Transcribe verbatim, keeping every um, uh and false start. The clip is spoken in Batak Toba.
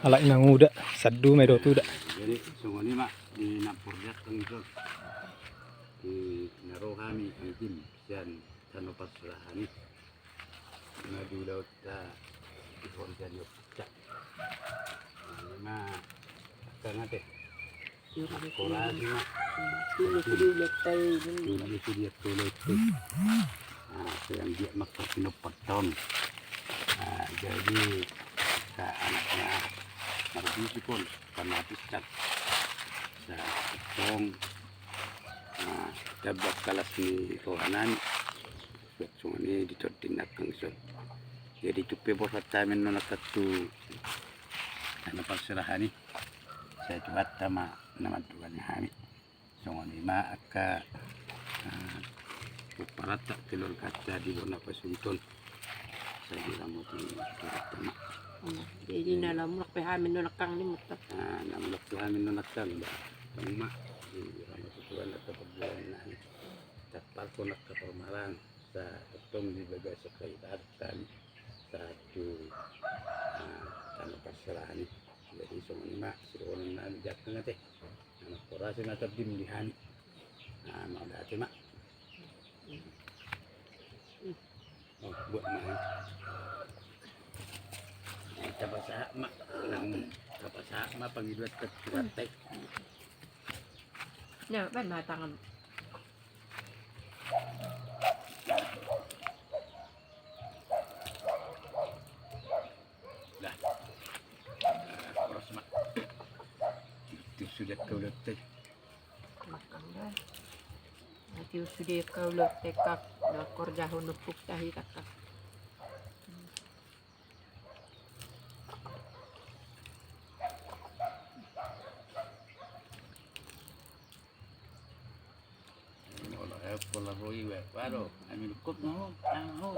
Alai manguda, sandu ma i dohot uda. Jadi songon i ma di na pordiak tong ison. Di na ro hami anggi sian tano parserahan i. Na di ulaonta di pordiak ni ompung. Ima tangate. Akorasi ma. Tulu sude ulaonta i. Tulu sude ulaonta i. Nah, sian dia maka pinompar ton. Nah, jadi sa anakna marbisi pon panapisan. Sa tong. Nah, tamba kalas ni rohanami. Buat songon i di tondi nangkin ison. Jadi tung pe borhat hami annon angka tu tano parserahan i. Sai Tuhanta ma na mandongani hami. Songon i ma angka, ah, pomparan ta keluarganta di bona pasunton. Sai diramoti Tuhanta ma. Jadi na lam mulak pe hami annon nangkin ni muta. Ah, na mulak pe hami annon nangkin ba. Tong ma diramoti Tuhan angka pardalanan nami. Tampar tu angka parmalaan. Sa tong di bagasan hita hami sahat tu, ah, tano parserahan i. Jadi songon i ma sidohonon nami, jangka ate. Anak porasi ma tardin di hami. Nah, mauliate ma. Oh, buat ma. Nah, tapasahat ma. Nah, tapasahat ma pangidoan tu Tuhanta i. Ya, baen ma tangan. Lah. Horas ma. Tiur sude angka ulaonta i. Makan dah. Tiur sude angka ulaonta i, kak. Dikorjahon ompungta i, kak. Pola roi, waduh, ami lukut no, tahu.